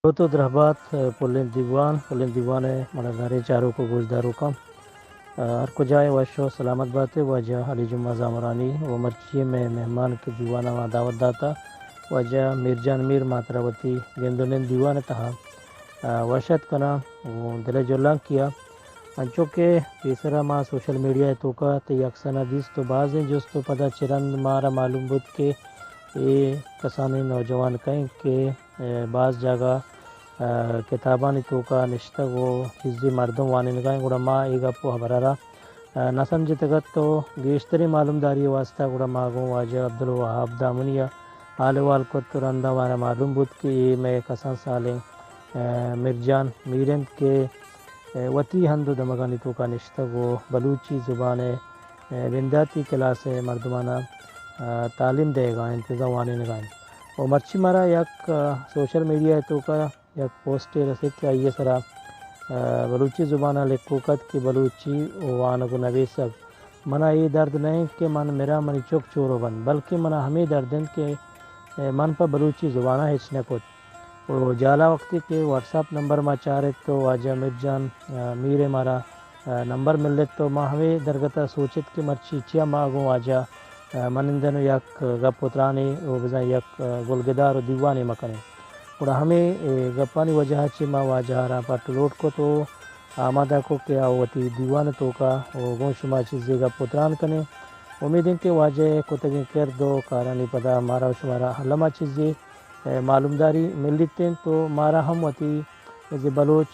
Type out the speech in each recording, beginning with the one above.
تو تو درہبات، پلیں دیوان، پلیں دیوان ءِ مڑاہداریں چاروک ءُ گوشداروکاں، ہر کجا ئے وش ءُ سلامت بات ئے۔ واجہ علی جمعہ زامرانی ءُ مرچی مئے مہمان کہ دیوان ءَ ما دعوت داتا، واجہ میر جان میر، ما ترا وتی گند ءُ نند دیوان ءِ تہا وش اتک کناں ءُ دل ءِ جہلانکی ءَ۔ انچو کہ پیسرا ما سوشل میڈیا ءِ توکا تئی عکسانا دیست ءُ بازیں جست ءُ پدا چہ رند مارا معلوم بوت کہ اے کسانیں نوجوان کئے کہ باز جاگہ کتابانی توکا نشتگ ءُ چیزے مردم وانینگا انت، گڑا ما اے گپ ءُ ہبرا را نہ سمجھتگ ات ءُ گیشتریں معلومداری ءِ واسطہ گڑا ما گوں واجہ عبدالوہاب دامنی ءَ حال احوال کت ءُ رندا مارا معلوم بوت کہ اے مئے کسان سالیں میر جان میر انت کہ وتی ہند ءُ دمگانی توکا نشتگ ءُ بلوچی زبان ءِ بنداتی کلاس ءِ مردمانا تعلیم دئیگا انت، بزاں وانینگا انت۔ ءُ مرچی مارا یک سوشل میڈیا ءِ توکا یک پوسٹے رسیت کہ آئی ءِ سرا بلوچی زبان ءَ لکھوک ات کہ بلوچی وانگ ءُ نبیسگ۔ منا اے درد نہ انت کہ من مراں منی چک چورو بنت، بلکیں منا ہمے درد انت کہ من پہ بلوچی زبان ءَ ہچ نہ کت۔ ءُ جہلا وقتی کہ واٹس اپ نمبر ما چارت تو واجہ میر جان میر ءَ مارا نمبر ملت تو ما ہمے درگت ءَ سوچت کہ مرچی چیا ما گوں واجہ منندن ءُ یک گپ ءُ ترانے ءُ بزاں یک گلگدار ءُ دیوانے مکنیں۔ گڑا ہمے گپانی وجہ ءَ چہ ما واجہ ءَ را پٹ ءُ لوٹ کت ءُ آمادہ کت کہ آ وتی دیوان ءِ توکا ءُ گوں شما چیزے گپ ءُ تران کنیں۔ امید انت کہ واجہ ءِ کتگیں کرد ءُ کارانی پدا مارا ءُ شمارا الما چیزے معلومداری ملیت انت ءُ مارا ہم وتی بلوچ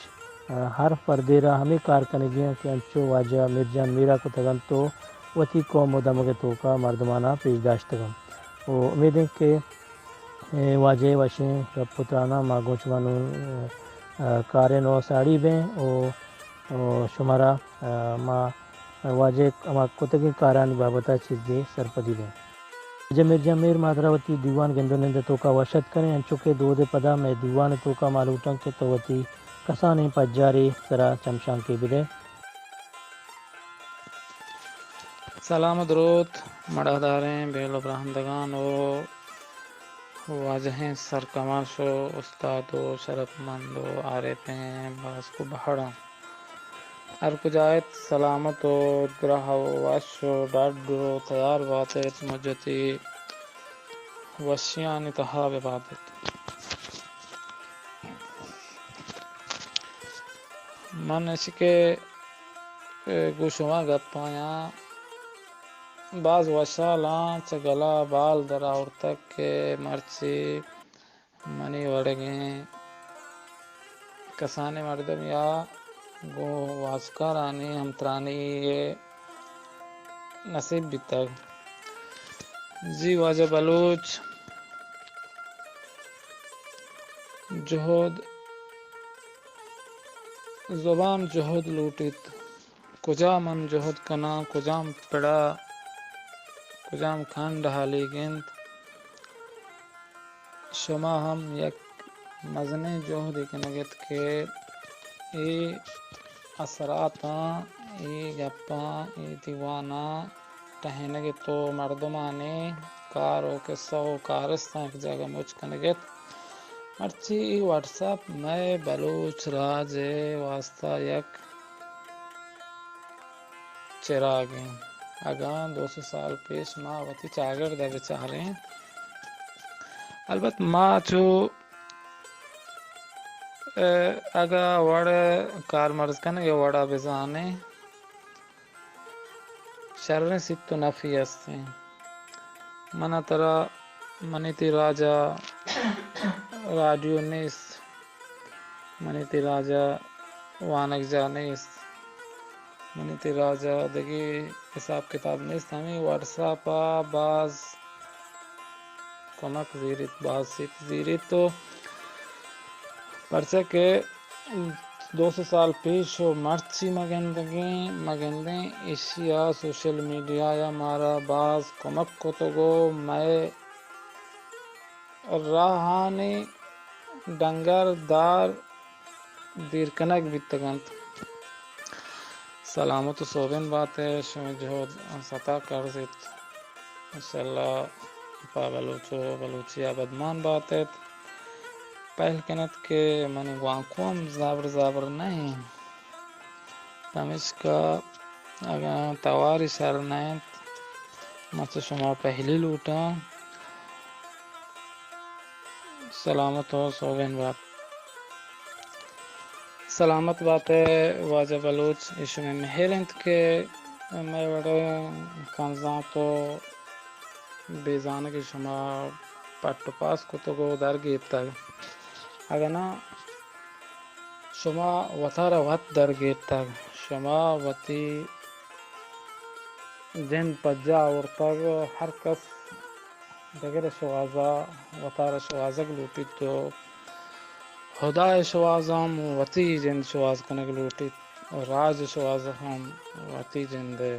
ہر فردے را ہمے کار کنگی انت کہ انچو واجہ میر جان میرا کتگ انت ءُ وتی قوم ءُ دمگ ءِ توکا مردمانا پیش داشتگ انت۔ ءُ امید انت کہ اے واجہ ءِ وشیں گپ ءُ تراناں ما گوں شما نوں کارے نو ساڑی بیں ءُ شمارا ما واجہ ءِ ہما کتگیں کارانی بابت ءَ چیزے سرپدی دیں۔ واجہ میر جان میر، ما ترا وتی دیوان گند ءُ نند ءِ توکا وش اتک کنیں، انچو کہ دود ءِ پدا مئے دیوان ءِ توکا ما لوٹاں کہ تو وتی کسانیں پجارے سرا چمشانکے بدئے۔ سلام ءُ دروت مڑاہداریں بیل ءُ براہندگان ءُ واجہیں سرکماش ءُ استاد ءُ شرپمند ءُ عارفیں باسک ءُ بہڑاں۔ ہر کجا ات سلامت ءُ دراہ ءُ وش ءُ ڈڈ ءُ تیار بات ات، مجتی وشیانی تہا بہ بات ات۔ من اشکہ گوں شما گپ آیاں، باز وشحالاں، چہ گلا بال در آورتگ کہ مرچی منی وڑگیں کسانیں مردمے ءَ گوں واسکارانی ہمترانی ءِ نصیب بیتگ۔ جی واجہ بلوچ، جہد، زبان جہد لوٹیت۔ کجا من جہد کناں، کجام پڑا، کجام کھنڈ ہالیگ انت۔ شما ہم یک مزنیں جہدے کنگ ات کہ اے اثراتاں، اے گپاں، اے دیواناں ٹہینگ ات ءُ مردمانی کار ءُ کسہ ءُ کارستاں یک جاگہ مچ کنگ ات۔ مرچی اے واٹس اپ مئے بلوچ راج ءِ واستا یک چراگ انت۔ اگاں دو سو سال پیش ما وتی چاگرد ءَ بچاریں، البت ما چو، اگاں وڑ کارمرز کنگ ءِ وڑ ءَ بزانیں، شریں سیت ءُ نفی است انت۔ من ءَ ترا منی تئی راج ءَ راڈیو نیست، منی تئی راج ءَ وانگجاہ نیست، منی تئی راج ءَ دگہ حساب کتاب نیست۔ ہمے واٹس اپ ءَ باز کمک زیریت، باز سیت زیریت ءُ پرچا کہ دو سو سال پیش ءُ مرچی ما گندگیں، ما گندیں، ایشی ءَ سوشل میڈیا ءَ مارا باز کمک کتگ ءُ مئے راہانی ڈنگر دار دیر کنگ بیتگ انت۔ سلامت ءُ سوبین بات ئے، شمئے جہد ستا کرز ایت۔ انشاءاللہ پہ بلوچ ءُ بلوچی ابدمان بات ایت۔ پہل کنت کہ منی گوانکو ہم زبر زبر نہ انت، پمیشکا اگاں تواری شر نہ انت، ما چہ شما پہلی لوٹاں۔ سلامت و سوبین بات۔ سلامت بات ئے واجہ بلوچ، اے شمئے مہر انت کہ مئے وڑیں کنزاں تو بے زانگی شما پٹ و پاس کتگ و در گیتگ۔ اگاں ناں شما وتارا وت در گیتگ، شما وتی جند پجا آورتگ، ہر کس دگرے شوہازا وتارا شوہازگ لوٹیت و ہدائے شوہازا ہم وتی جند شوہاز کنگ لوٹیت و راج شوہازا ہم وتی جندے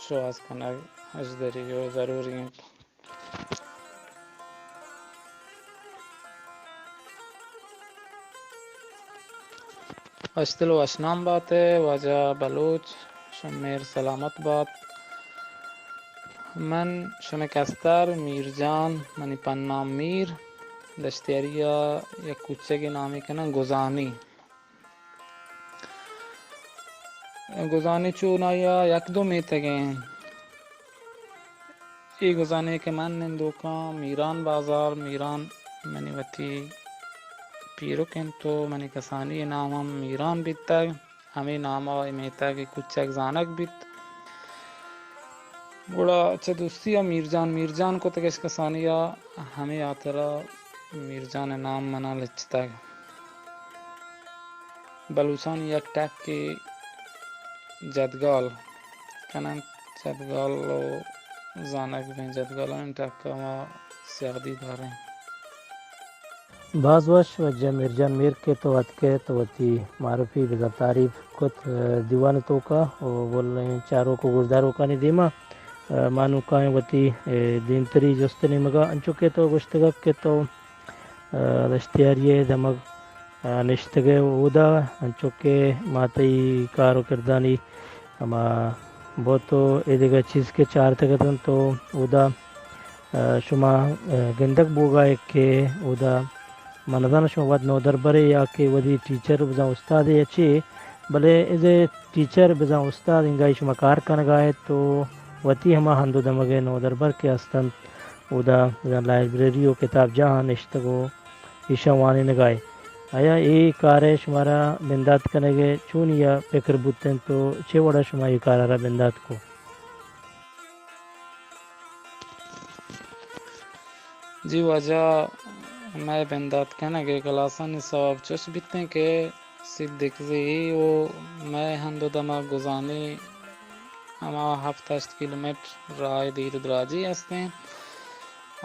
شوہاز کنگ اژدری و ضروری انت۔ وشدل و وشنام بات ئے واجہ بلوچ، شمئے مہر سلامت بات۔ من شمئے کستر میر جان، منی پنام میر، دشتیاری ءَ یک کوچگے نامی کناں گزانی۔ گزانی چونائی ءَ یک دو میتگیں۔ اے گزانے کہ من نندوکاں میران بازار، میران منی وتی پیرک انت و منی کسانی نام ہم میران بیتگ، ہمے نام ءَ اے میتگ ءِ کوچگ زانگ بیت۔ گڑا چہ دوستی ءَ میرجان، میرجان کتگ اش کسانی ءَ، ہمے ہاترا میرجان ءِ نام منا لچتگ۔ بلوچانی یک ٹکے جدگال کننت، جدگال و زانگ بیں، جدگالانی ٹک ءَ ما سیادی داریں۔ باز وش واجہ میرجان میر کہ تو اتکے تو وتی معرفی بزاں تعریف کت، ءَ، دیوان ءِ توکا و گلیں چاروک و گوشداروکانی دیما، ءَ، ما نوں کائیں وتی، ءَ، دیمتری جست ءِ نیمگا۔ انچو کہ تو گوشتگ ات کہ تو، ءَ، دشتیاری ءِ دمگ، ءَ، نشتگ ئے اودا، انچو کہ ما تئی کار و کردانی ہما بوت و اے دگہ چیز کہ چارتگ اتنت تو اودا، ءَ، شما، ءَ، گندگ بوگا ات کہ اودا من نزاناں شما وت نودربرے یا کہ وتی ٹیچر بزاں استادے یا چے، بلے ایز اے ٹیچر بزاں استاد انگائی شما کار کنگا ات تو وتی ہما ہند و دمگ ءِ نودربر کہ ہستنت اودا بزاں لائبریری و کتابجاہاں نشتگ و ایشاں وانینگا ات۔ آیا اے کار ءَ شمارا بندات کنگ ءِ چونیا پکر بوت انت و چے وڑا شما اے کار ءَ را بندات کو؟ جی واجہ، مئے بندات کنگ ءِ کلاسانی سوب چش بیتیں کہ صدیقزئی و مئے ہند و دمگ گزانی ہما ہفت ہشت کیلومتر راہ ءِ دیر و دراجی ہستیں۔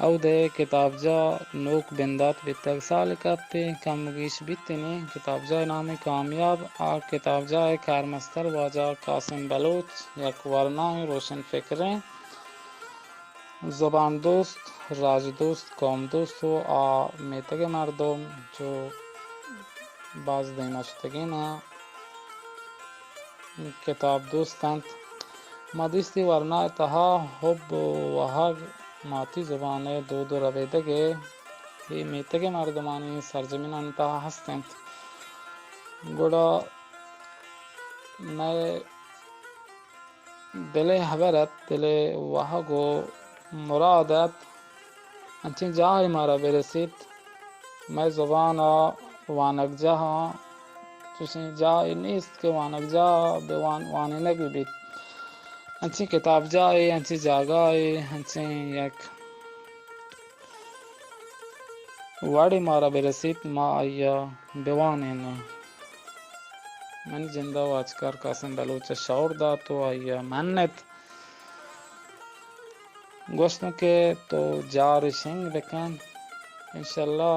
اود ءَ کتابجاہ نوک بندات بیتگ، سال کپتیں کم گیش بیتیں۔ کتابجاہ نامی کامیاب، آ کتابجاہ ءِ کارمستر واجہ قاسم بلوچ یک ورنائیں روشن فکریں زبان دوست، راج دوست، قوم دوست و آ میتگ ءِ مردم چو باز دیما شتگیناں کتاب دوست انت۔ ما دیستی ورنا ءِ تہا حب و واہگ ماتی زبان ءِ دود و ربیدگ ءِ اے میتگ ءِ مردمانی سرجمینانی تہا ہست انت۔ گڑا مئے دل ءِ ہبر ات، دل ءِ واہگ و مراد ات، انچیں جاہے مارا برسیت۔ مئے زبان ءَ وانگجاہاں چوشیں جاہے نیست کہ وانگجاہ ءَ بہ وان-، وانینگ بہ بیت۔ انچیں کتابجاہے، انچیں جاگہے، انچیں یک وڑے مارا برسیت، ما آئی ءَ بوانینیں۔ منی جند ءَ واجکار قاسم بلوچ ءَ شور دات و آئی ءَ منت۔ گوشتوں کہ تو جار شنگ بکن، انشاءاللہ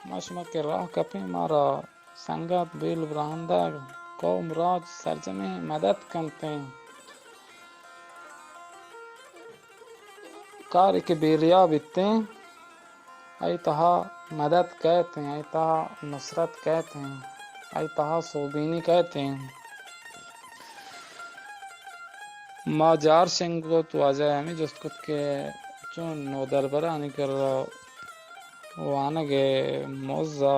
ما شما کہ راہ کپیں، مارا سنگت، بیل، براہندگ، قوم، راج سرجمیں مدد کنتیں۔ کارے کہ بیریا بیتیں، آئی تہا مدد کئیتیں، آئی تہا نصرت کئیتیں، آئی تہا سوبینی کئیتیں۔ ما جار شنگ کت، واجہ ءَ ہمے جست کت کہ چون نودربرانی کرا وانگ ءِ مز ءَ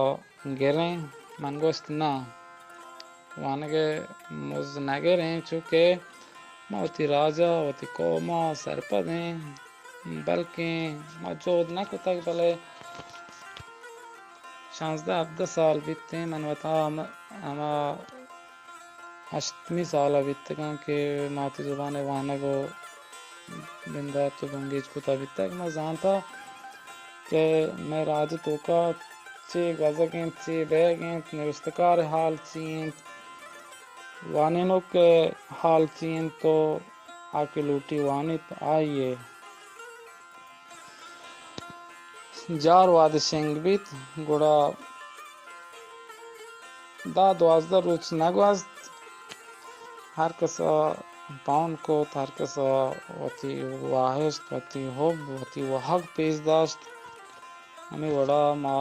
گریں؟ من گوشت، ناں، وانگ ءِ مز نہ گریں، چونکہ ما وتی راج ءَ، وتی قوم ءَ سرپد ایں، بلکیں ما جہد نہ کتگ، بلے شانزدہ ہبدہ سال بیت ایں، من وتا ہم-، ہما ہشتمی سال ءَ بیتگاں کہ ما وتی زبان ءِ وانگ ءُ بندات ءُ بنگیج کتا بیتگ۔ ما زانتا کہ مئے راج ءِ توکا چے گوزگ انت، چے بیگ انت، نبشتکار ءِ حال چی انت، وانینوک ءِ حال چی انت ءُ آ کہ لوٹی وانیت آئی ءِ جار وہدے شنگ بیت، گڑا دہ دوازدہ روچ نہ گوست، ہر کس ءَ پون کت، ہر کس ءَ وتی واہشت، وتی حب، وتی واہگ پیش داشت۔ ہمے وڑا ما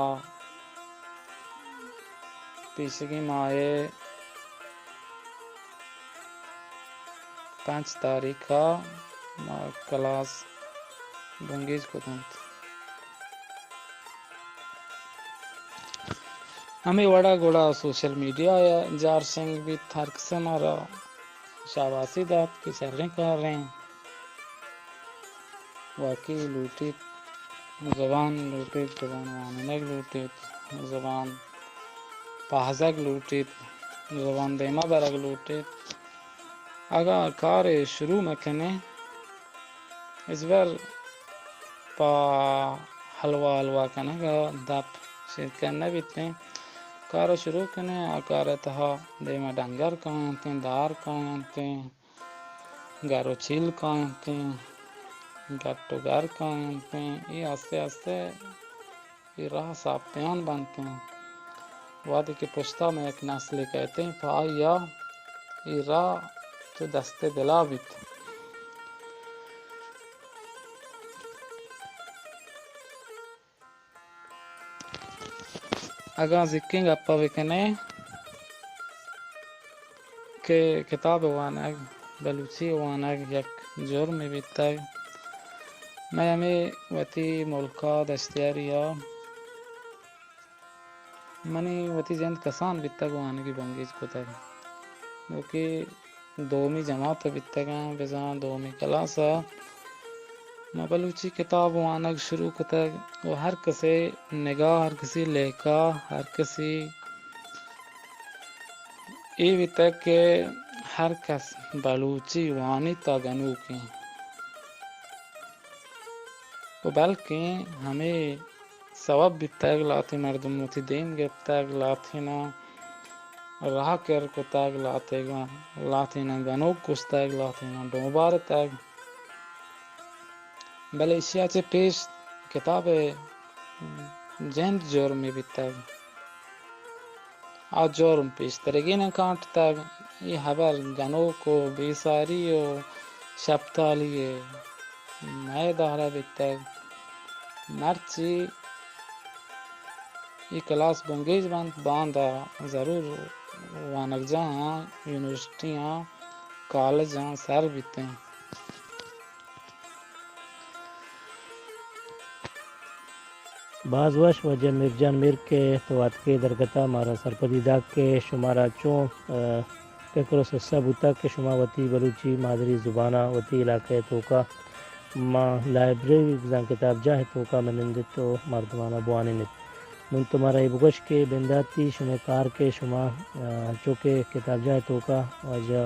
پیشگی ماہ ءِ پنچ تاریخ ءَ ما کلاس بنگیج کت انت۔ ہمے وڑا گڑا سوشل میڈیا ءَ جار شنگ بیت، ہر کس ءَ مارا شاباسی دات کہ شریں کاریں، واقعی لوٹیت، زبان لوٹیت، زبان وانینگ لوٹیت، زبان پہزگ لوٹیت، زبان دیما برگ لوٹیت۔ اگاں کارے شروع مہ کنیں، ہچبر پہ حلوا حلوا کنگ ءَ دپ شیرکن نہ بیتیں۔ کار ءَ شروع کنیں، آ کار ءِ تہا دیما ڈنگر کاینتیں، دار کاینتیں، گر ءُ چیل کاینتیں، گٹ ءُ گر کاینتیں۔ اے آستے آستے اے راہ ساپ بیان بنت انت۔ وہدے کہ پشتا مئے یک نسلے کئیت انت، پہ آئی ءَ اے راہ چو دست ءِ دلا بیت۔ اگاں زیکیں گپا بکنیں کہ کتاب وانگ، بلوچی وانگ یک جرمے بیتگ۔ مئے ہمے وتی ملکا دشتیاری ءَ منی وتی جند کسان بیتگ، وانگی بنگیج کتگ۔ نوکی دومی جماعت ءَ بیتگاں، بزاں دومی کلاس ءَ ما بلوچی کتاب وانگ شروع کتگ ءُ ہر کسے نگاہ، ہر کسی لیکہ، ہر کسی اے بیتگ کہ ہر کس بلوچی وانیت ءُ گنوکیں۔ ءُ بلکیں ہمے سوب بیتگ، لہتیں مردم وتی دیم گپتگ، لہتیناں راہ کر کتگ، لہتیگاں، لہتیناں گنوک کشتگ، لہتیناں ڈوبارتگ۔ بلے ایشی ءَ چہ پیش کتاب ءِ جند جرمے بیتگ۔ آ جرم پیشترگین ءَ کانٹتگ۔ اے ہبر گنوک ءُ بیساری ءُ شپتالی ءِ مئے دار ءَ بیتگ۔ مرچی اے کلاس بنگیج بنت، باندا ضرور وانگجاہاں، یونیورسٹیاں، کالجاں سر بیتیں۔ باز وش واجہ میرجان میر کہ تو آتکے درگتا مارا سرپدی دات کہ شمارا چون، ء، فکر و سسا بوتگ کہ شما وتی بلوچی مادری زبانا وتی علاقہ ء توکا ماں لائبریری بزاں کتابجاہ ء توکا منندت و مردمانا بوانینت۔ نون تو مارا اے بگوش کہ بنداتی شمئے کار کہ شما، ء، چو کہ کتابجاہ ء توکا واجہ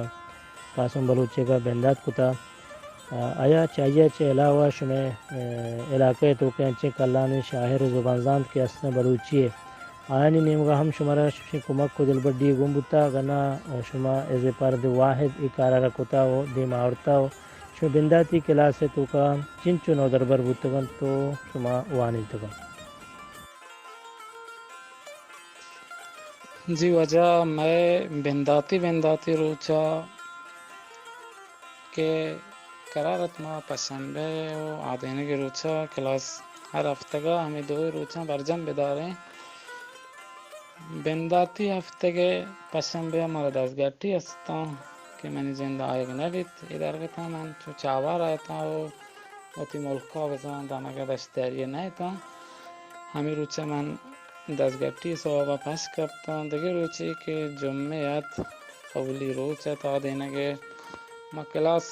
قاسم بلوچ ء بندات کتا، ء، آیا چہ آئی ء چہ علاوہ شمئے، ء، علاقہ ء توکا انچیں کلانیں شاعر و زبان زانت کہ استاں بلوچی ء، آیانی نیمگا ہم شمارا چوشیں کمک و دلبڈی گون بوتا؟ اگاں نہ، شما از فرد واحد اے کارا را کتا و دیما آورتا و شمئے بنداتی کلاس ء توکا چنچو نودربر بوتگ انت و شما وانینتگ انت؟ جی واجہ، مئے بنداتی، بنداتی روچا کہ قرار ات ما پشنبہ و آدینگے روچا کلاس ہر ہفتگا ہمے دوئیں روچاں برجم بداریں۔ بنداتی ہفتگے پشنبہ مارا دزگٹی استاں کہ منی جند آیگ نہ بیت۔ اے درگتاں من چو چاوار اتاں و وتی ملکا بزاں دمگا دشتیاری نہ اتاں۔ ہمے روچ ءَ من دزگٹی ءِ سوب ءَ پش کپتاں۔ دگہ روچے کہ جمعہ ات، اولی روچ ات آدینگ ءِ، ما کلاس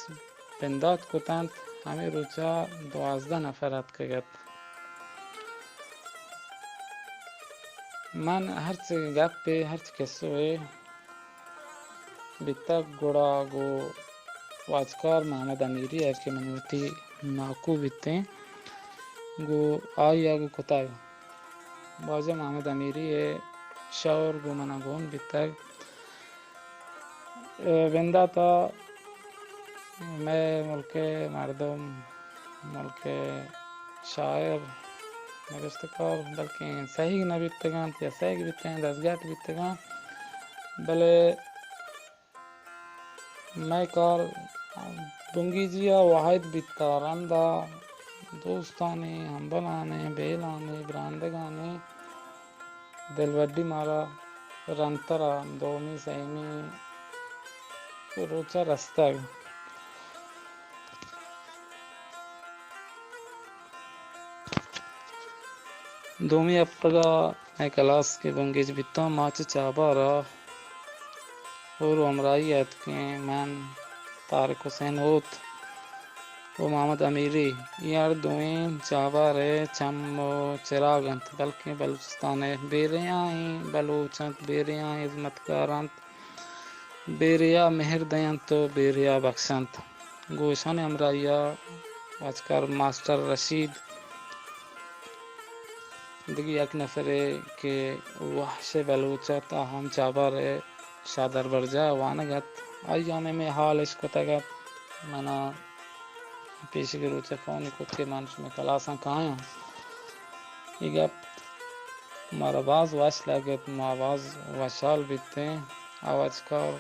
بندات کت انت، ہمے روچ ءَ دوازدہ نفر اتکگ ات۔ من ہرچ گپے، ہرچ کسوے بیتگ، گڑا گوں واجکار محمد امیری ءَ کہ منی وتی ناکو بیتیں، گوں آئی ءَ گوں کتگ۔ واجہ محمد امیری ءِ شور گوں من ءَ گون بیتگ۔ اے بندات ءَ مئے ملک ءِ مردم، ملک ءِ شاعر، نبشتہ کار، بلکیں سہیگ نہ بیتگ انت یا سہیگ بیتگ انت، دزگٹ بیتگ انت، بلے مئے کار بنگیجی ءَ واحد بیتگ، رند ءَ دوستانی، ہمبلانی، بیلانی، برانڈگانی دلبڈی مارا رندتر ءَ دومی، سیمی روچ ءَ رستگ۔ دومی ہپتگ ءَ مئے کلاس کہ بنگیج بیتاں، ما چہ چابہار ءَ ہور ءُ ہمراہی ءَ اتکیں۔ من، طارق حسین ہوت ءُ محمد امیری، اے ہر دوئیں چابہار ءِ چم ءُ چراگ انت، بلکیں بلوچستان ءِ بے ریائیں بلوچ انت، بے ریائیں ہزمتکار انت، بے ریا مہر دینت ءُ بے ریا بخشنت۔ گوں اشانی ہمراہی ءَ واجکار ماسٹر رشید، دگہ یک نفرے کہ وحش بلوچ ات، آ ہم چابہار ءِ شاہ دربرجاہ ءَ وانگ ات۔ آئی ءَ ہم ہمے حال اش کتگ ات۔ من ءَ پیشگی روچ ءَ فون کت کہ من شمئے کلاساں کایاں۔ اے گپ مارا باز وش لگت، ما باز وشحال بیتیں۔ آ واجکار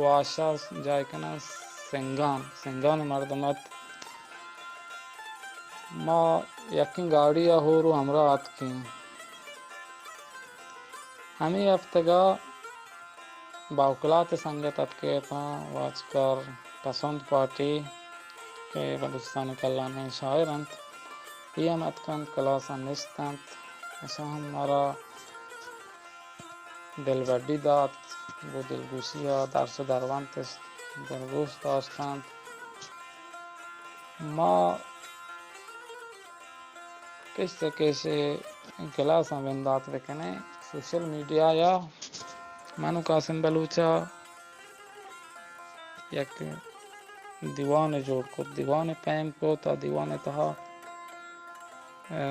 واشا جاہ ءِ کناں سنگان، سنگان ءِ مردم ات۔ ما یکیں گاڑی ءَ ہور ءُ ہمراہ اتکیں۔ ہمے ہفتگ ءَ باوکلات ءِ سنگت اتکگ اتاں، واجکار پسند پارٹی کہ بلوچستان ءِ کلانیں شاعر انت، اے ہم اتکنت، کلاس ءَ نشت انت۔ اشاں ہم مارا دلبڈی دات، گوں دلگوشی ءَ درس ءُ درونت اش دلگوش داشت انت۔ ما کش چہ کش کلاساں بندات بکنیں۔ سوشل میڈیا ءَ من ءُ قاسم بلوچ ءَ یک دیوانے جوڑ کت، دیوانے پیم کت، آ دیوان ءِ تہا، اے،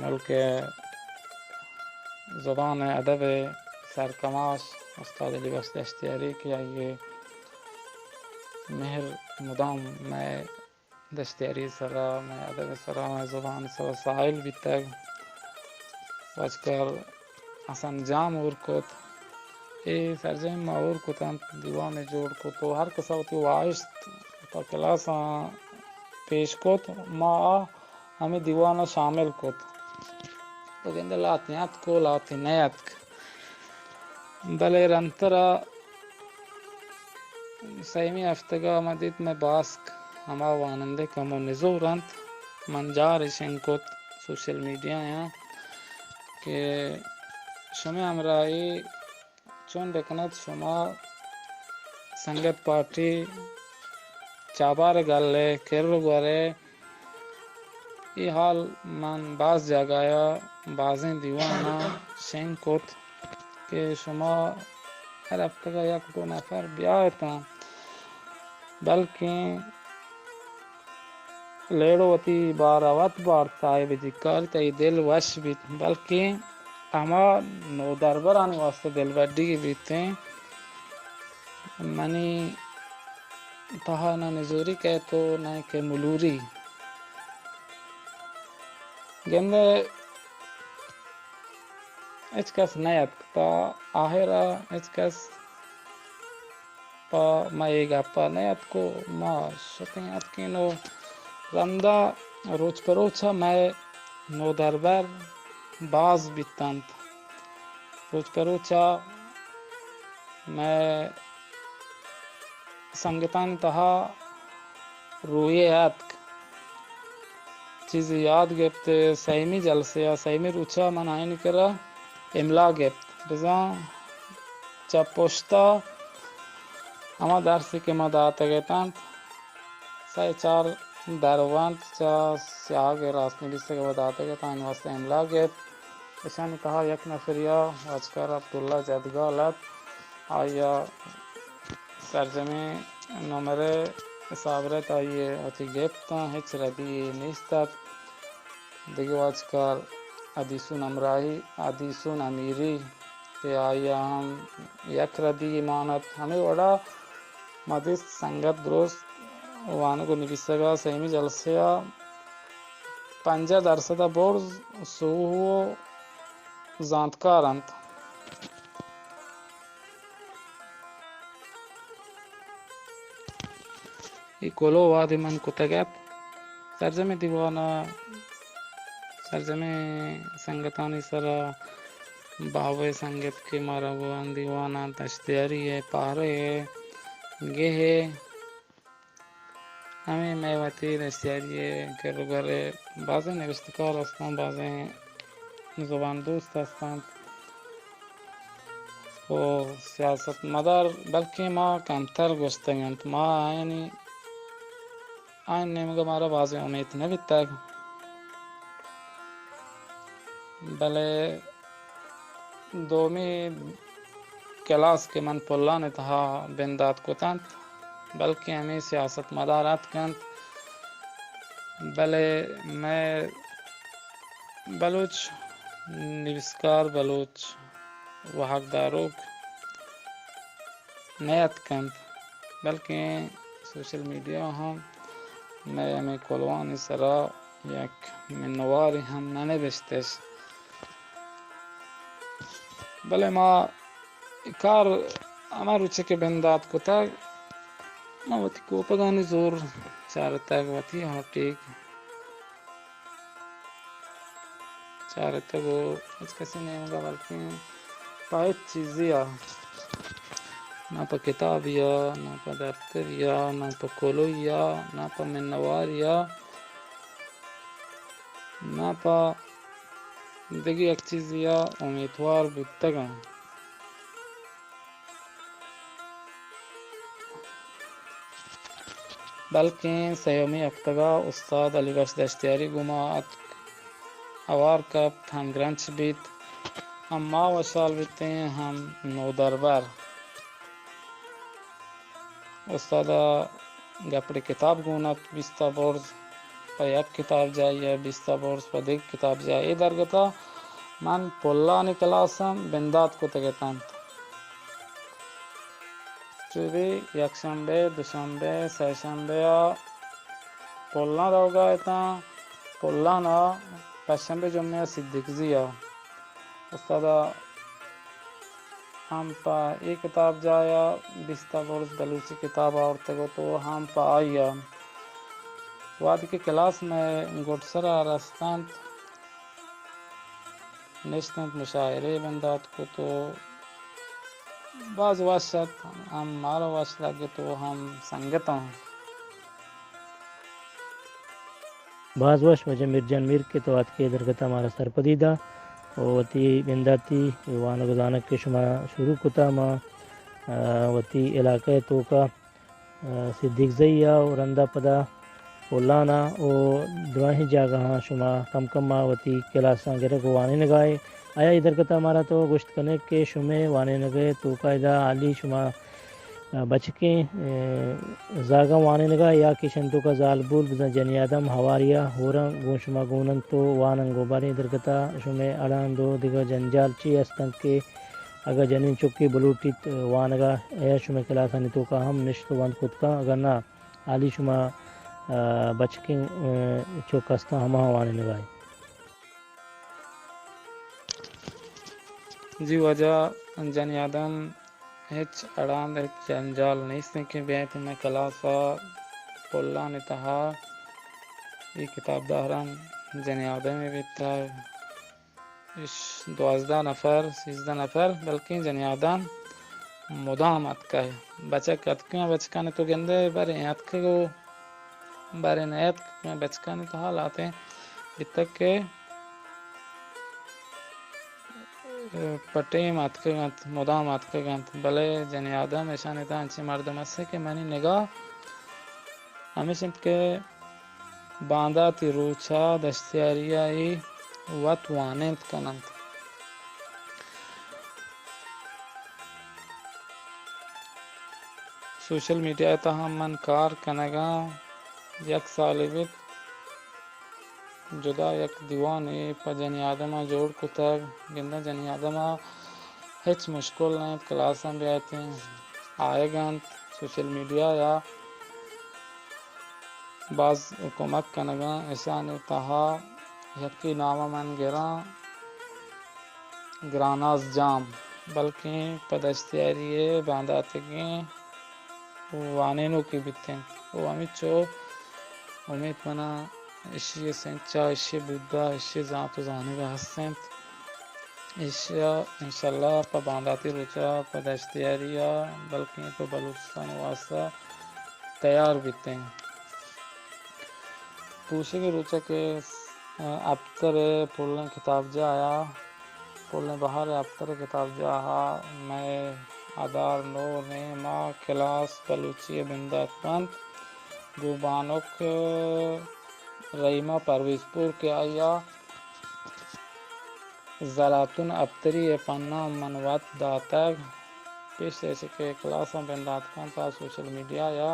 ملک ءِ زبان ءُ ادب ءِ سرکماش استاد علی بخش دشتیاری کہ آئی ءِ مہر مدام مئے دشتیاری ءِ سرا، مئے ادب ءِ سرا، مئے زبان ءِ سرا ساہیل بیتگ۔ واجکار حسن جام ہور کت۔ اے سرجمیں ما ہور کت انت، دیوانے جوڑ کت ءُ ہر کس ءَ وتی واہشت پہ کلاساں پیش کت۔ ما آ ہمے دیوان ءَ شامل کت۔ تو گندے لہتیں اتک ءُ لہتیں نیاتک۔ بلے رندتر ءَ سیمی ہفتگ ءَ ما دیت مئے باسک ہما وانندہ کمو نزور انت۔ من جارے شنگ کت سوشل میڈیا ءَ کہ شمئے ہمراہی چون بکنت، شما سنگت پارٹی چابہار ءِ گل ءَ کر ءُ گور ءَ۔ اے حال من باز جاگہ ءَ بازیں دیواناں شنگ کت کہ شما ہر ہفتگ ءَ یک دو نفر بیا اتاں، بلکیں لیڑو وتی بار ءَ وت بارت، صاحب جیکاری تئی دل وش بیت، بلکیں ہما نودربرانی واستہ دلبڈی بیتیں۔ منی تہا نہ نزوری کئیت ءُ نہ کہ ملوری۔ گندے ہچ کس نیاتک، تا آہر ءَ ہچ کس پہ ما اے گپ ءَ نیاتک ءُ ما شتیں اتکیں ءُ رندا روچ پہ روچ ءَ مئے نودربر باز بیتنت۔ روچ پہ روچ ءَ مئے سنگتانی تہا رویے اتک۔ چیزے یاد گپت، سیمی جلسہ ءَ، سیمی روچ ءَ من آیانی کرا املا گپت۔ بزاں چہ پشت ءَ ہما درسے کہ ما داتگ اتنت، سئے چار درونت چہ سیاہگ ءِ راست نبیسگ ءَ داتگ اتنت، آیانی واستہ املا گپت۔ اشانی تہا یک نفرے ءَ واجکار عبداللہ جدگال ات، آئی ءَ سرجمیں نمرہ ءِ حساب رد آئی ءَ وتی گپت اَنت، ہچ ردی یے نیست ات۔ دگہ واجکار حدیثون امراہی، حدیثون امیری کہ آئی ءَ ہم یک ردی یے مان ات۔ ہمے وڑا ما دیست سنگت درست وانگ ءُ نبیسگ ءَ سیمی جلسہ ءَ پنجاہ درسد ءَ برز سوہ ءُ زانتکار اَنت۔ اے کلوہ وہدے من کتگ ات، سرجمیں دیوان ءَ، سرجمیں سنگتانی سرا، بابو ءِ سنگت کہ مارا گوں دیوان ءَ دشتیاری ءِ پارے ءِ گہ ءِ، ہمے مئے وتی دشتیاری ءِ کر ءُ گور ءِ بازیں نبشتکار ہستاں، بازیں زبان دوست ہستاں ءُ سیاست مدار، بلکیں ما کمتر گوشتگ اَنت۔ ما آیانی، آیانی نیمگ ءَ مارا بازیں امیت نہ بیتگ، بلے دومی کلاس کہ من پلان ءِ تہا بندات کت اَنت، بلکیں ہمے سیاست مدار اتک اَنت، بلے مئے بلوچ نبیسکار، بلوچ واہگ داروک نیاتک اَنت، بلکیں سوشل میڈیا ءَ ہم مئے ہمے کلوہانی سرا یک منوارے ہم نہ نبشتش۔ بلے ما اے کار ہما روچ ءَ کہ بندات کتگ، ما وتی کوپگانی زور چارتگ، وتی ہاٹیگ چارتگ ءُ ہچ کسی نیمگ ءَ بلکیں پہ ہچ چیزے ءَ، نہ پہ کتابے ءَ، نہ پہ دپترے ءَ، نہ پہ کلوہے ءَ، نہ پہ منوارے ءَ، نہ پہ دگہ یک چیزے ءَ امیتوار بوتگ آں۔ بلکیں سیمی ہپتگ ءَ استاد علی بخش دشتیاری گوں ما اتک، ہوار کپت، ہمگرنچ بیت، ہم ما وشحال بیتیں، ہم نودربر۔ استاد ءَ گپڑے کتاب گون ات، بیست ءَ برز پہ یک کتاب جاہے ءَ، بیست ءَ برز پہ دگہ کتاب جاہے۔ اے درگت ءَ من پلانی کلاس ہم بندات کتگ اتنت۔ چو بی یک شمبے، دو شمبے، سئے شمبے ءَ پلان روگ ءَ اتاں، پلان ءَ پنچ شمبے جمعے ءَ صدیقزئی ءَ۔ استاد ءَ ہم پہ اے کتاب جاہ ءَ بیست ءَ برز بلوچی کتاب آورتگ ات ءُ ہم پہ آئی ءَ۔ وہدے کہ کلاس مئے گڈسر ءَ رست اَنت، نشت اَنت، مشاعرہ بندات کت ءُ باز وش ات، ہم مارا وش لگت ءُ ہم سنگتاں۔ باز وش واجہ میر جان میر کہ تو آتکے درگت ءَ مارا سرپدی دا ءُ وتی بنداتی وانگ ءُ زانگ کہ شما شروع کتا، ما، آ، وتی علاقہ ءِ توکا، آ، صدیقزئی ءَ ءُ رندا پدا پلان ءَ ءُ دراہیں جاگہاں شما کم کم ءَ وتی کلاساں گرگ ءُ وانینگ ءَ ئے۔ آیا اے درگت ءَ مارا تو گوشت کنئے کہ شمئے وانینگ ءِ توکا ادا حالی شما بچکیں، اے، زاگاں وانینگ ءَ یا کہ شنتوک ءَ زالبول بزاں جنی آدم ہواری ءَ ہوراں گوں شما گون اَنت ءُ وانگ ءَ، باریں درگت ءَ شمئے اڑاند ءُ دگہ جنجال چی ہست اَنت کہ اگاں جنین چکے بلوٹیت وانگ ءَ، آیا شمئے کلاسانی توکا ہم نشت ءُ وانگ کت کن، اگاں نہ، حالی شما، آ، بچکیں، آ، چک ہستاں ہماہاں وانینگ ءَ ئے؟ جی واجہ، جنی آدم ہچ اڑاند، ہچ جنجال نیست کہ بیایت مئے کلاس ءَ پلانی تہا۔ اے کتابداراں جنی آدمے بیتگ، اش دوازدہ نفر، سیزدہ نفر، بلکیں جنی آدم مدام اتکگ۔ بچک اتکگ، بچکانی تو گندئے، برے اتکگ ءُ برے نیاتک۔ بچکانی تہا لہتیں بیتگ کہ پہ ٹیم اتکگ انت، مدام اتکگ انت، بلے جنی آدم اشانی تہا انچیں مردم است کہ منی نگاہ ہمیش انت کہ بانداتی روچ ء دشتیاری ء اے وت وانینت کن انت۔ سوشل میڈیا ء تہا من کار کنگاں، یک سالے بیت جدا یک دیوانے پہ جنی آدم ء جوڑ کتگ، گنداں جنی آدم ء ہچ مشکل نہ انت، کلاساں بیایتیں، آیگ انت، سوشل میڈیا یا باز کمک کنگاں۔ اشانی تہا یکے نام ء من گراں گراناز جام، بلکیں پہ دشتیاری ء بانداتگیں وانینوکے بیتیں و ہمینچو امیت منا اشی ء سنچ ء اشی ء بود ء اشی ء زانت و زانگ ء ہست انت۔ ایشی ء انشاءاللہ پہ بانداتی روچ ء پہ دشتیاری ء بلکیں پہ بلوچستان ء واستہ تیار بیتیں۔ پوشگ ء روچ ء کہ ہپتر ء پلیں کتابجاہ ء، پلیں بہار ء ہپتر ء کتابجاہ ء مئے ادار نو نیم ء کلاس بلوچی ء بندات بنت۔ گوں بانک رحیمہ پرویز پور کہ آئی ء زلاتون ابتری ء پناہ من وت داتگ۔ پیش ایش کہ کلاساں بندات کنت آ سوشل میڈیا یا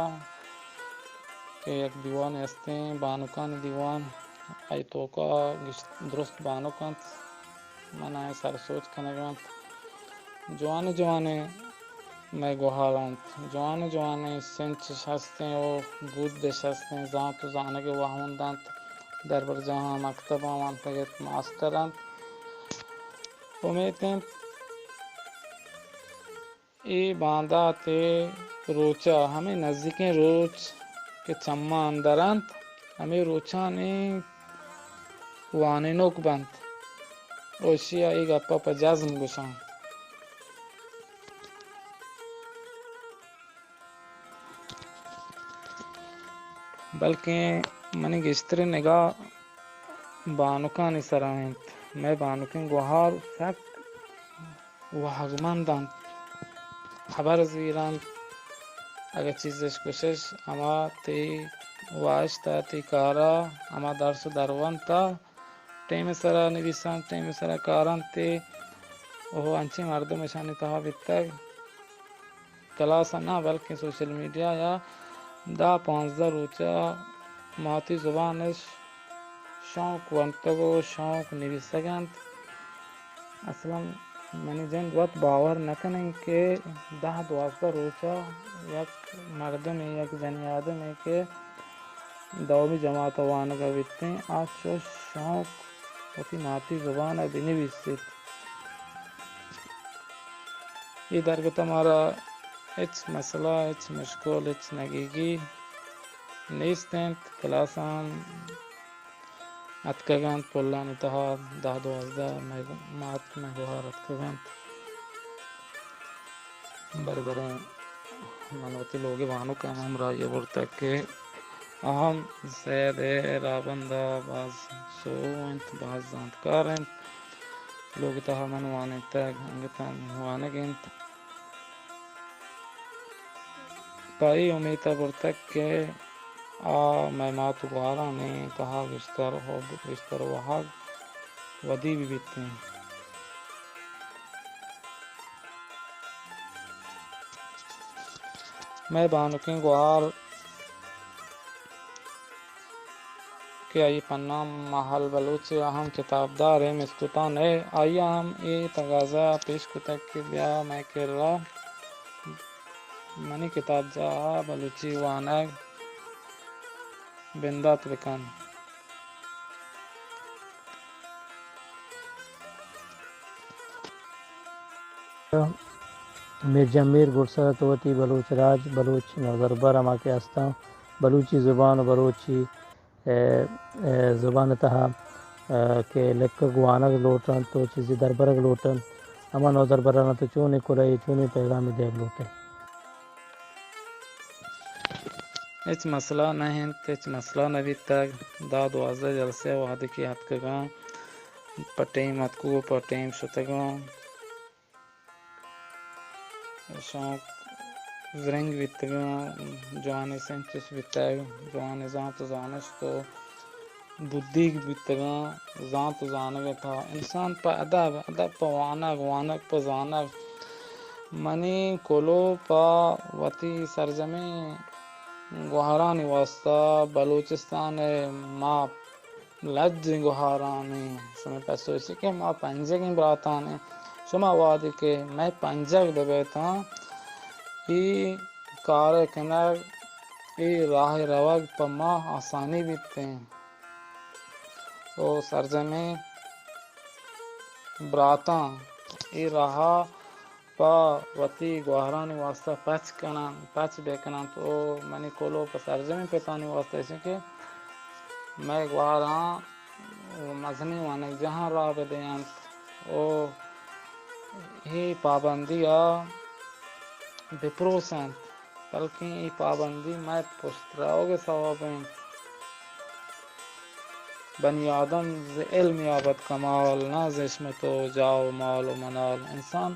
کہ یک دیوانے استیں، بانکانی دیوان، آئی توکا گش-، درست بانک انت۔ من آئی سر سوج کنگ انت۔ جوانیں جوانیں مئے گوہار انت۔ جوانیں جوانیں سنچش ہستیں و بودش ہستیں، زانت و زانگ ء واہند انت۔ دربرجاہاں مکتباں وانتگ ات، ماسٹر انت۔ امیت انت اے باندات ء روچ ء ہمے نزیکیں روچ کہ چماں اندر انت، ہمے روچانی وانینوک بنت و اشی ء اے گپ ء پہ جزم گوشاں۔ بلکیں منی گیشتریں نگاہ بانکانی سرا انت۔ مئے بانکیں گوہار سک واہگمند انت، ہبر زیر انت۔ اگہ چیزش گوشش، ہما تئی واہشت ء تئی کار ء ہما درس ء درونت ء ٹیم ء سرا نویسنت، ٹیم ء سرا کار انت ء او انچیں مردم اشانی تہا بیتگ۔ کلاس ء نہ بلکیں سوشل میڈیا یا دہ پانزدہ روچ ء ماتی زبان اش شونک ونتگ و شونک نویسگ انت۔ اصلاً منی جند وت باور نہ کنیں کہ دہ دوازدہ روچ ء یک مردمے، یک جنی آدمے کہ دومی جماعت ء وانگ ء بیتیں، آ چو شونک وتی ماتی زبان ء بنویسیت۔ اے درگت ء مارا ہچ مسئلہ، ہچ مشکل، ہچ نگیگی نیست انت۔ کلاساں اتکگ انت، پلانی تہا دہ دوازدہ مئے مات مئے گوہار اتکگ انت۔ برے برے من وتی لوگ ء بانک ء ہمراہی ء برتگ کہ آ ہم سید ء راہبند ء باز سوب انت، باز زانتکار انت۔ لوگ ء تہا من وانینتگ، انگت ہم وانگ انت۔ پہ اے امیت ء برتگ کہ آ مئے مات ء گوہارانی تہا گیشتر حب، گیشتر واہگ ودی بہ بیتیں۔ مئے بانکیں گوہار کہ آئی پنام ماہل بلوچ ء اہم کتابدار ء مستوتان ء آئی ء ہم اے تگازہ پیش کتگ کہ بیا مئے کرا منی کتابجاہ ء بلوچی وانگ بندات بکن۔ میر جان میر گڈسر ات وتی بلوچ راج، بلوچ نودربر ہما کہ استاں، بلوچی زبان و بلوچی، اے، اے، زبان تہا، اے، کہ لکھگ وانگ لوٹ انت و چیزے دربرگ لوٹ انت، ہما نودربران تو چونیں کلہے، چونیں پیغامے دیگ لوٹ انت؟ ہچ مسئلہ نہ انت، ہچ مسئلہ نہ بیتگ۔ دہ دوازدہ جلسہ وہدے کہ اتکگاں، پہ ٹیم اتکگ و پہ ٹیم شتگاں۔ شوق زرنگ بیتگاں، جوانیں سنچش بیتگ، جوانیں زانت و زانشت و بدیگ بیتگاں۔ زانت و زانگ ءِ تہا انسان پہ ادب، ادب پہ وانگ، وانگ پہ زانگ۔ منی کلوہ پہ وتی سرجمیں گوہرانی واسطہ، بلوچستان ءِ ما لجیں گوہارانی، شمئے پسو ایش کہ ما پنجگیں براتانی۔ شما وہدے کہ مئے پنجگ بہ بیتاں، اے کار ءِ کنگ، اے راہ ءِ روگ پہ ما آسانی بیتیں۔ او سرجمیں براتاں اے راہ ءَ پہ وتی گوہرانی واسطہ پچ کننت، پچ بہ کننت۔ او منی کلوہ پہ سرجمیں پتانی واسطہ ایش کہ مئے گوہراں مزنیں وانگجاہاں راہ بہ دینت۔ او اے پابندی ءَ بہ پروشنت، بلکیں اے پابندی مئے پشت روگ ءِ سوب انت۔ بنی آدم ز علم یابد کمال، نہ ز اشمت و جاہ و مال و منال۔ انسان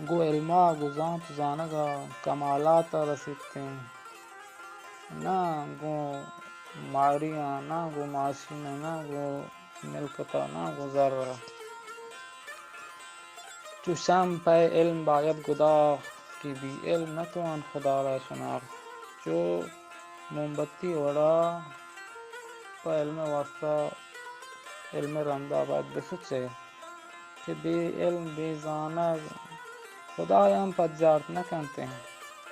گوں علم ءَ، گوں زانت و زانگ ءَ کمالات ءَ رسیت انت، نہ گوں ماڑیاں، نہ گوں ماشین ءَ، نہ گوں ملکت ءَ، نہ گوں زر ءَ۔ چو شمع پہ علم باید گداخت، کہ بی علم نتوان خدا را شناخت۔ چو مومبتی وڑا پہ علم ءِ واسطہ، علم ءِ رندا باید بسچے، کہ بے علم، بے زانگ خدایا ہم پجارت نہ کنت انت۔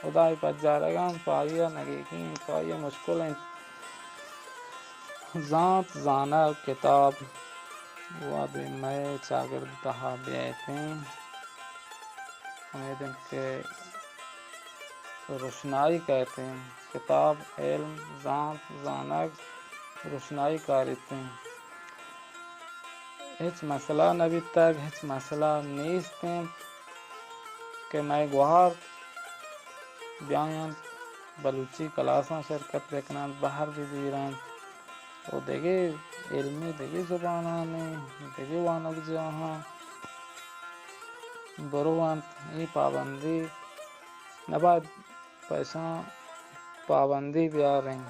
خدائے پجارگ ہم پہ آئی ءَ نگیگی انت، پہ آئی ءَ مشکل انت۔ زانت، زانگ، کتاب وہدے مئے چاگرد ءِ تہا بیایتیں، امید انت کہ روشنائی کایتیں۔ کتاب، علم، زانت، زانگ روشنائی کاریتیں۔ ہچ مسئلہ نہ بیتگ، ہچ مسئلہ نیست انت کہ مئے گوہار بیاینت، بلوچی کلاساں شرکت بکننت، بہر بزیرنت و دگہ علمی، دگہ زبانانی، دگہ وانگجاہاں برونت۔ اے پابندی نباید پہ اشاں پابندی بیاریں۔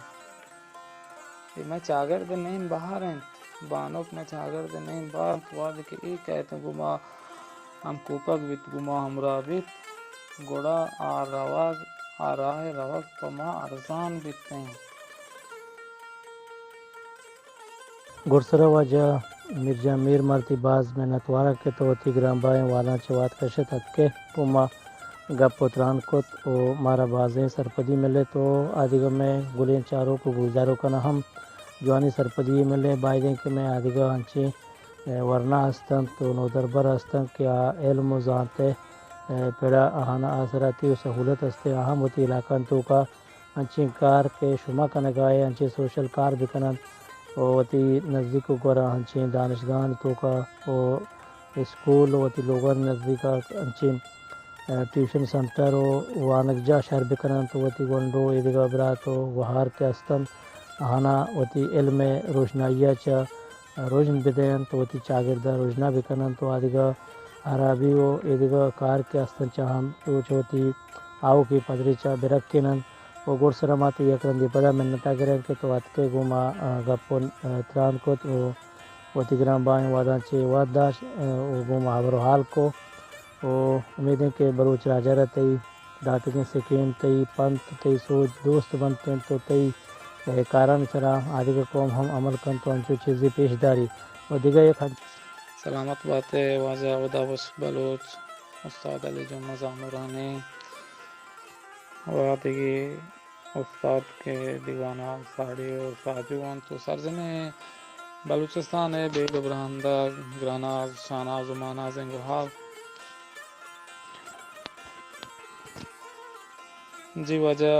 اے مئے چاگرد ءِ نیم بہر انت، بانک مئے چاگرد ءِ نیم بہر انت۔ وہدے کہ اے کئیت گوں ما ہمکوپگ بیت، گوں ما ہمراہ بیت، گڑا آ روگ، آ راہ ءِ روگ پہ ما ارزان بیت انت۔ گڈسرا واجہ میر جان میر، ما تئی باز منتوار آں کہ تو وتی گرانبائیں وہداں چہ وہد کشت اتکے گوں ما گپ و تران کت و مارا بازیں سرپدی ملت و آدگہ مئے گلیں چاروک و گوشداروکاں ہم جوانیں سرپدی یے ملے۔ بائدیں کہ مئے آدگہ انچیں، اے، ورنا ہست انت و نودربر ہست انت کہ آ علم و زانت ءِ، اے، پڑا آہانا آسراتی و سہولت ہست ءُ آہاں وتی علاقہاں توکا انچیں کار کہ شما کنگا ئے، انچیں سوشل کار بکننت و وتی نزیک و گورا انچیں دانشگاہانی توکا و اسکول و وتی لوگانی نزیکا انچیں، اے، ٹیوشن سنٹر و وانگجاہ شر بکننت و وتی گونڈو ایدگہ برات و گوہار کہ ہستنت، آہانا وتی علم ءِ روشنائیا چہ رژن بدینت و وتی چاگردا رژنا بکننت و آدگہ ہرابی و ایدگہ کار کہ ہستنت چہ ہم روچ وتی آؤکیں پدریچا برکیننت۔ و گڈسرا ما تئی یک رندے پدا منتا گریں کہ تو اتکے گوں ما، آ، گپ و، آ، تران کت و وتی گران بائیں وہداں چہ وہد داشت، آ، و گوں ما ہبر و حال کو و امیدیں کہ بلوچ راجا را تئی داتگیں سکین، تئی پنت، تئی سوج دوست بنت انت و تئی، آ، کارانی سرا آدگہ قوم ہم عمل کنت و انچو چیزے پیش داری و دگہ یک ہنچ۔ سلامت بات ئے واجہ ہدا بخش بلوچ، استاد علی جمعہ زامرانی و دگہ استاد کہ دیوان ءَ ساڑی و ساجو انت و سرجمیں بلوچستان ءِ بیگ و براہندگ، گراناز، شاناز و مانازیں گوہار۔ جی واجہ،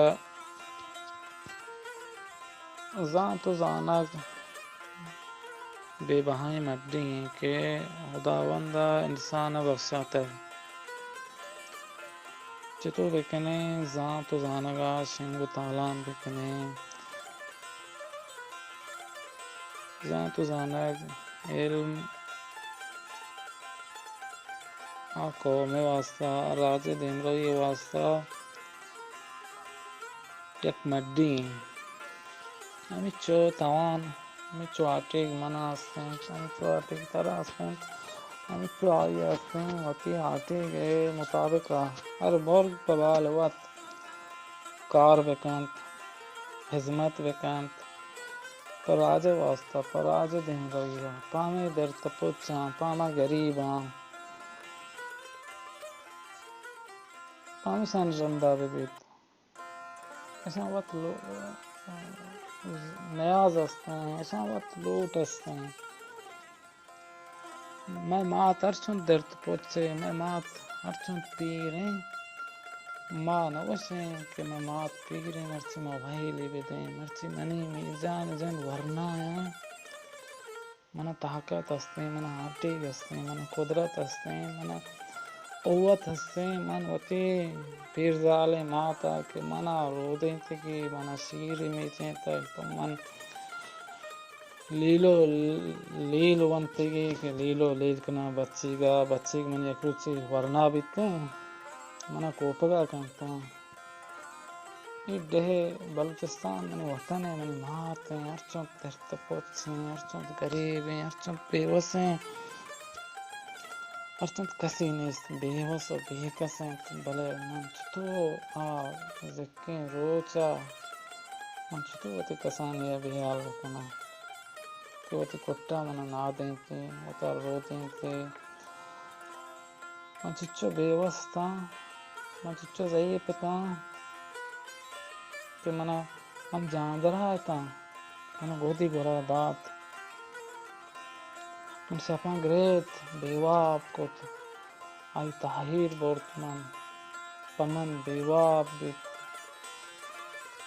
زانت و زانگ بے بہائیں مڈی ایں کہ ہداوند ءَ انسان ءَ بخشاتگ۔ چہ چتو بکنیں؟ زانت و زانگ ءَ شنگ و تالان بکنیں۔ زانت و زانگ، علم، آ قوم ءِ واستہ، آ راج ءِ دیمروی ءِ واستہ یک مڈی ایں۔ ہمینچو توان، ہمینچو آٹیگ من ءَ است اِنت، ہمینچو آٹیگ ترا است اِنت، ہمینچو آئی ءَ است اِنت، وتی آٹیگ ءِ مطابق ءَ ہر برز پہ بال وت کار بکنت، ہزمت بکنت، پہ راج ءِ واستہ، پہ راج ءِ دیمروی ءَ، پہ ہمے درد ءُ پچاں، پہ ہما گریباں، پہ ہمشانی رندا بہ بیت۔ اشاں وت لو-، نیاز است ایں، اشاں وت لوٹ است ایں۔ مئے مات ہرچنت درد پچ ایں، مئے مات ہرچنت پیر ایں، ما نہ گوش ایں کہ مئے مات پیر ایں، مرچی ما ویلی بدیں، مرچی منی میرجان جن ورنا ایں۔ من ءَ طاقت است ایں، من ءَ آٹیگ است ایں، من ءَ قدرت است ایں، من ءَ قوت است ایں، من وتی پیرزالیں مات ءَ کہ من ءَ رودینتگی، من ءَ شیر میچینتگ، پہ من لیلو لیل ونتگی کہ لیلو لیل کناں بچیگ ءَ، بچیگ من یک روچے ورنا بیتیں، من ءَ کوپگ ءَ کنتاں۔ اے ڈیھ بلوچستان منی وطن ایں، منی مات ایں، ہرچنت درد پچ ایں، ہرچنت گریب ایں، ہرچنت بے وس ایں، ہرچنت کسے نیست، بے وس و بے کس ایں، بلے من چتو آ زکیں روچ ءَ من چتو وتی کسانی ءَ بے ہیال بکناں کہ وتی کٹ ءَ من ءَ نادینت، وت ءَ رودینت۔ من چچو بے وس اتاں، من چچو ضعیف اتاں کہ من ءَ، من جاندرا اتاں، من ءَ گودی گورا دات۔ من شپاں گریت، بے واب کت، آئی تاہیر برت من، پہ من بے واب بیت۔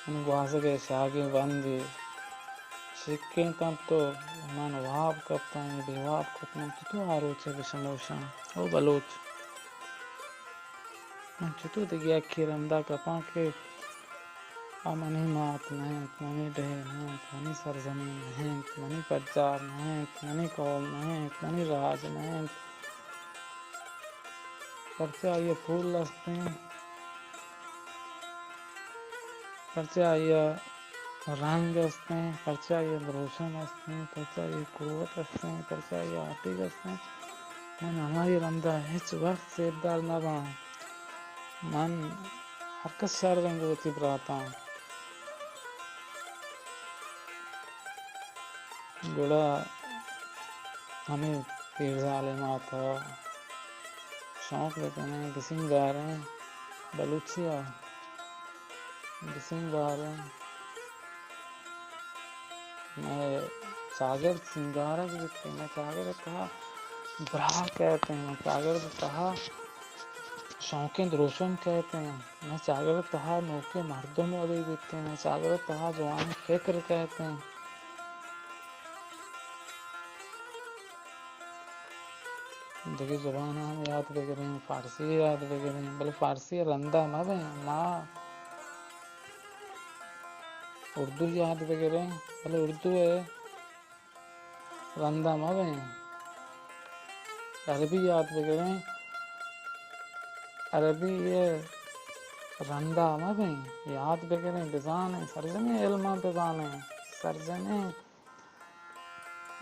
منی گوازگ ءِ شاگیں بندے شکینتنت و من واب کپتاں، بے واب کت۔ من چتو آ روچ ءَ بشموشاں؟ او بلوچ! من چتو دگہ یکے رندا کپاں کہ آ منی مات نہ انت، منی ڈیھ نہ انت، منی سرزمین نہ انت، منی پجار نہ انت، منی قوم نہ انت، منی راج نہ انت؟ پرچہ آئی ءَ پول است انت، پرچہ آئی ءَ رنگ است انت، پرچہ آئی ءَ دروشم است انت، پرچہ آئی ءَ قوت است انت، پرچہ آئی ءَ آٹیگ است انت۔ من ہمائی رندا ہچ وقت سیردار نہ باں۔ من ہرکس شر انت گوں وتی براتاں۔ گڑا ہمے پیرزالیں مات ءَ شوق بکنیں، بسینگاریں، بلوچی ءَ بسینگاریں۔ مئے چاگرد سینگارگ بیت، مئے چاگرد ءِ تہا براہ کئیت، مئے چاگرد ءِ تہا شوقیں دروشم کئیت، مئے چاگرد ءِ تہا نوکیں مردم ودی بیت، مئے چاگرد ءِ تہا جوانیں فکر کئیت۔ دگہ زباناں ہم یات بگریں، فارسی یات بگریں، بلے فارسی ءِ رندا مہ بیں۔ ما اردو یات بگریں، بلے اردو ءِ رندا مہ بیں۔ عربی یات بگریں، عربی ءِ رندا مہ بیں۔ یات بگریں، بزانیں، سرجمیں علماں بزانیں، سرجمیں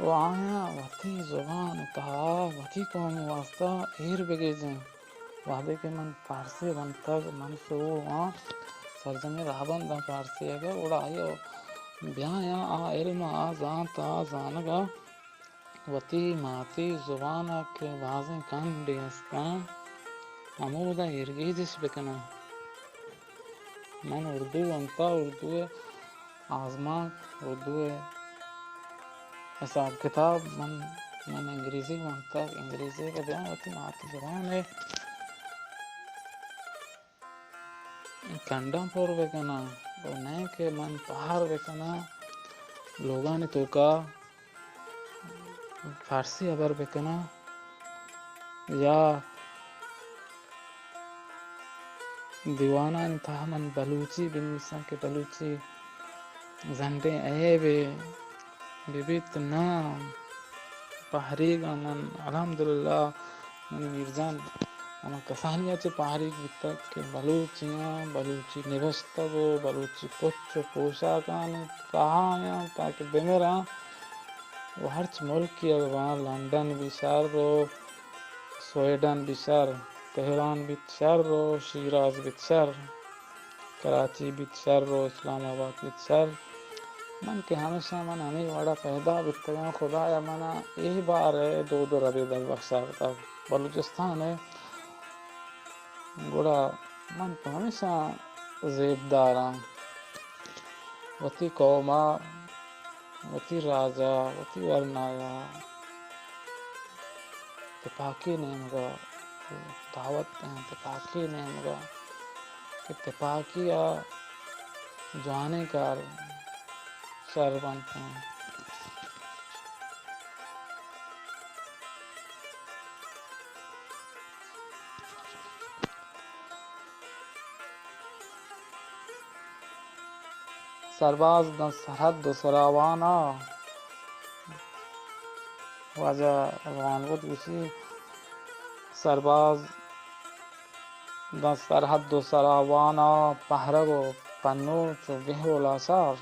و آیاں وتی زبان ءِ تہا وتی قوم ءِ واستہ ایر بگیجیں۔ وہدے کہ من فارسی ونتگ، من شروع آں سرجمیں راہبنداں فارسی ءَ، گڑا آئی ءَ بیایاں آ علم ءَ، آ زانت ءَ، آ زانگ ءَ وتی ماتی زبان ءَ کہ بازیں کنڈے استاں، ہمودا ایرگیجش بکناں۔ من اردو ونتہ، اردو ءِ آزمانک، اردو ءِ حساب کتاب، من، من انگریزی ونتگ، انگریزی کہ بیاں وتی مات زبان ءِ کنڈاں پر بکناں، و نئے کہ من پہر بکناں لوگانی توکا فارسی ہبر بکناں یا دیوانانی تہا من بلوچی بنویساں کہ بلوچی زنڈیں عیبے بہ بیت، ناں، پہریگاں من الحمدللہ منی میرجان ہما کسانی ءَ چہ پہریگ بیتگ کہ بلوچیاں، بلوچی نبشتگ ءُ بلوچی پچ ءُ پوشاکانی تہا آیاں تاکہ بمراں ءُ ہرچ ملکی اگاں باں، لندن بی شر ءُ سویڈن بی شر، تہران بیت شر ءُ شیراز بیت شر، کراچی بیت شر ءُ اسلام آباد بیت شر۔ من کہ ہمیشاں من ہمے وڑا پیدا بیتگاں، خدایا منا اے بار ءَ دود ءُ ربیدگ بخشا کتگ بلوچستان ءَ، گڑا من پہ ہمیشاں زیبداراں وتی قوم ءَ، وتی راج ءَ، وتی ورنا ءَ تپاکی نیمگ ءَ دعوت دیں، تپاکی نیمگ ءَ کہ تپاکی ءَ جوانیں کار شر بنت انت۔ سرباز داں سرحد ءُ سراوان ءَ، واجہ روان بود گوشی، سرباز داں سرحد ءُ سراوان ءَ، پہرگ ءُ پنوچ ءُ گہر ءُ لاسار،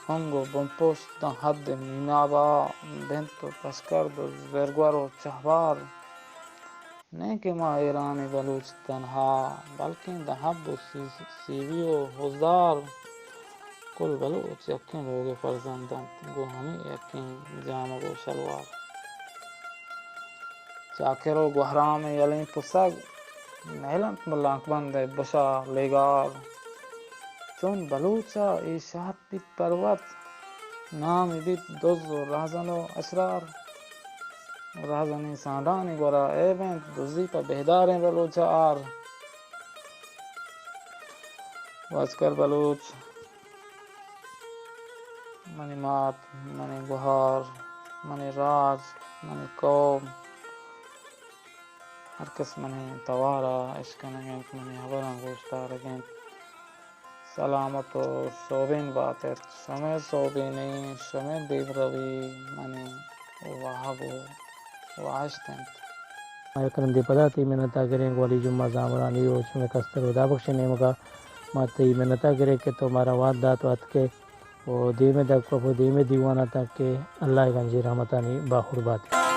ہنگ ءُ بنپشت داں حد ءِ میناب ءَ، بنت ءُ پشکرد ءُ زرگر ءُ چہبار۔ نئے کہ ما ایرانی بلوچ تنہا، بلکیں دہب ءُ سی-، سیوی ءُ ہزار، کل بلوچ یکیں لوگ ءِ فرزند انت، گوں ہمے یکیں جامگ ءُ شلوار۔ چاکر ءُ گوہرام ءِ یلیں پسگ، نئیل انت ملانکبند ءِ بشا لیگار۔ چون بلوچ ءَ اے شہد بیت پروت، نام بیت دز ءُ رہزن ءُ اشرار۔ رہزنیں سانڈانی گورا عیب انت، دزی پہ بہداریں بلوچ ءَ آر۔ واجکار بلوچ، منی مات، منی گہار، منی راج، منی قوم، ہر کس منی توار ءَ اشکنگ انت، منی ہبراں گوشدارگ انت۔ سلامت ءُ سوبین بات ات۔ شمئے سوبینی، شمئے دیمروی منی واہگ ءُ واہشت انت۔ ما یک رندے پدا تئی منت ءَ گریں گوں علی جمعہ زامرانی ءُ شمئے کستر ہدا بخش ءِ نیمگ ءَ۔ ما تئی منت ءَ گریں کہ تو مارا وہد دات ءُ اتکئے ءُ دیم ءَ دپ کپ ءُ دیم ءَ دیوان ءَ تک کہ اللہ ءِ گنجیں رحمتانی باہوٹ بات۔